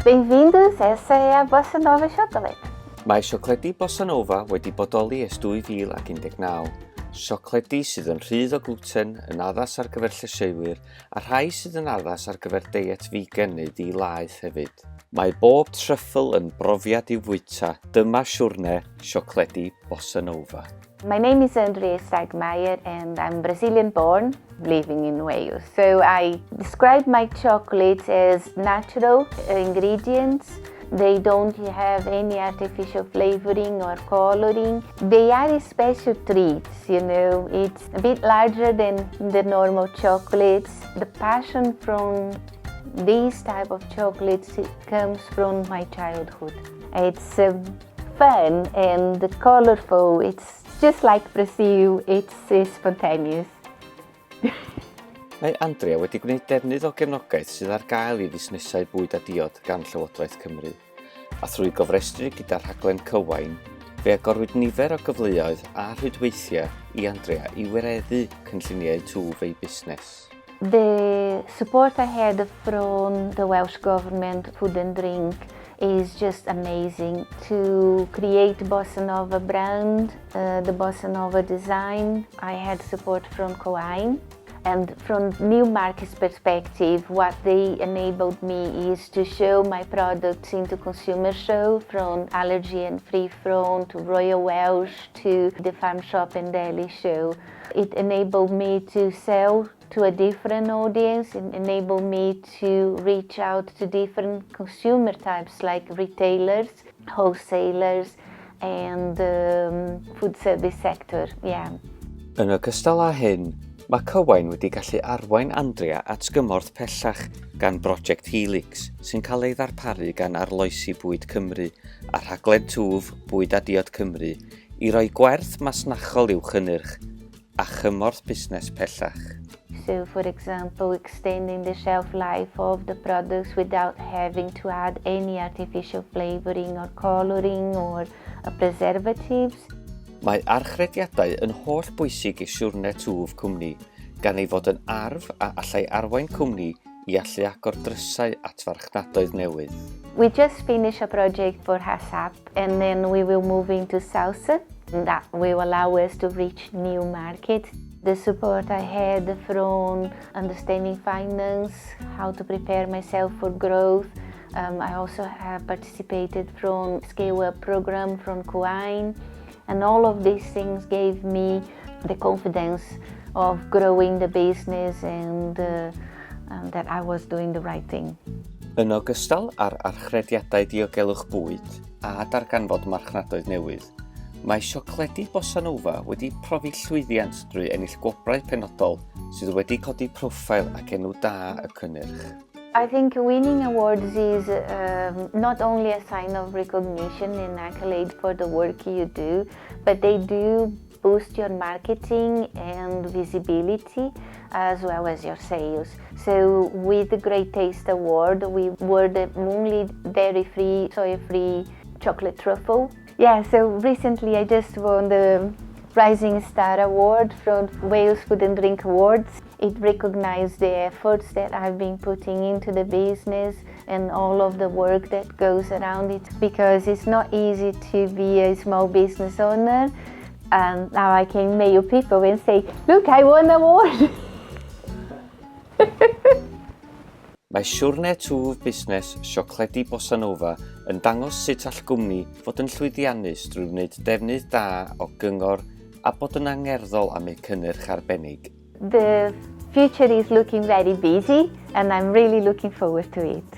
Bem-vindos, essa é a Bossa Nova Chocolate. Mae siocledi Bossa Nova wedi bodoli ers 2019. Siocledi sydd yn rhydd o glwten, yn addas ar gyfer llysieuwyr, a rhai sydd yn addas ar gyfer deiet figan neu ddi-laeth hefyd. Mae bob tryffl yn brofiad i'w fwyta, dyma siwrne siocledi Bossa Nova. My name is Andrea Steigmeier and I'm Brazilian born, living in Wales. So I describe my chocolates as natural ingredients. They don't have any artificial flavoring or coloring. They are special treats. It's a bit larger than the normal chocolates. The passion from these type of chocolates, it comes from my childhood. It's fun and colorful. It's just like Brazil, it's spontaneous. Mae Andrea wedi gwneud defnydd o gefnogaeth sydd ar gael i fusnesau bwyd a diod gan Llywodraeth Cymru. A thrwy gofrestru gyda rhaglen Cywain, fe agorwyd nifer o gyfleoedd a rhwydweithiau i Andrea i wireddu cynlluniau twf ei busnes. The support I had from the Welsh Government Food and Drink is just amazing to create Bossa Nova brand, the Bossa Nova design. I had support from Cywain. And from new markets perspective, what they enabled me is to show my products into consumer show, from Allergy and Free From to Royal Welsh to the Farm Shop and Deli show. It enabled me to sell to a different audience and enabled me to reach out to different consumer types like retailers, wholesalers and food service sector. Yeah. Yn ogystal â hyn, mae Cywain wedi gallu arwain Andrea at gymorth pellach gan Brosiect Helix, sy'n cael ei ddarparu gan Arloesi Bwyd Cymru a rhaglen twf Bwyd a Diod Cymru i roi gwerth masnachol i'w chynnyrch a chymorth busnes pellach. So, for example, extending the shelf life of the products without having to add any artificial flavoring or coloring or preservatives. Mae archrediadau yn holl bwysig i siwrne twf cwmni, gan ei fod yn arf a allai arwain cwmni i allu agor drysau at farchnadoedd newydd. We just finished a project for HACCP and then we will move into salsa. And that will allow us to reach new markets. The support I had from understanding finance, how to prepare myself for growth. I also have participated from Scale Up program from Cywain, and all of these things gave me the confidence of growing the business and that I was doing the right thing. Yn ogystal â'r archrediadau diogelwch bwyd a darganfod marchnadoedd newydd, mae siocledi Bossa Nova wedi profi llwyddiant drwy ennill gwobrau penodol sydd wedi codi proffail ac enw da y cynnyrch. I think winning awards is not only a sign of recognition and accolade for the work you do, but they do boost your marketing and visibility as well as your sales. So with the Great Taste Award, we were the only dairy-free, soy-free chocolate truffle. Yeah, so recently I just won the Rising Star Award from Wales Food and Drink Awards. It recognized the efforts that I've been putting into the business and all of the work that goes around it, because it's not easy to be a small business owner. And now I can mail people and say, "Look, I won an award." Mae siwrne twf busnes siocledi Bossa Nova yn dangos sut all gwmni fod yn llwyddiannus drwy wneud defnydd da o gyngor a bod yn angerddol am eu cynnyrch arbennig. The future is looking very busy and I'm really looking forward to it.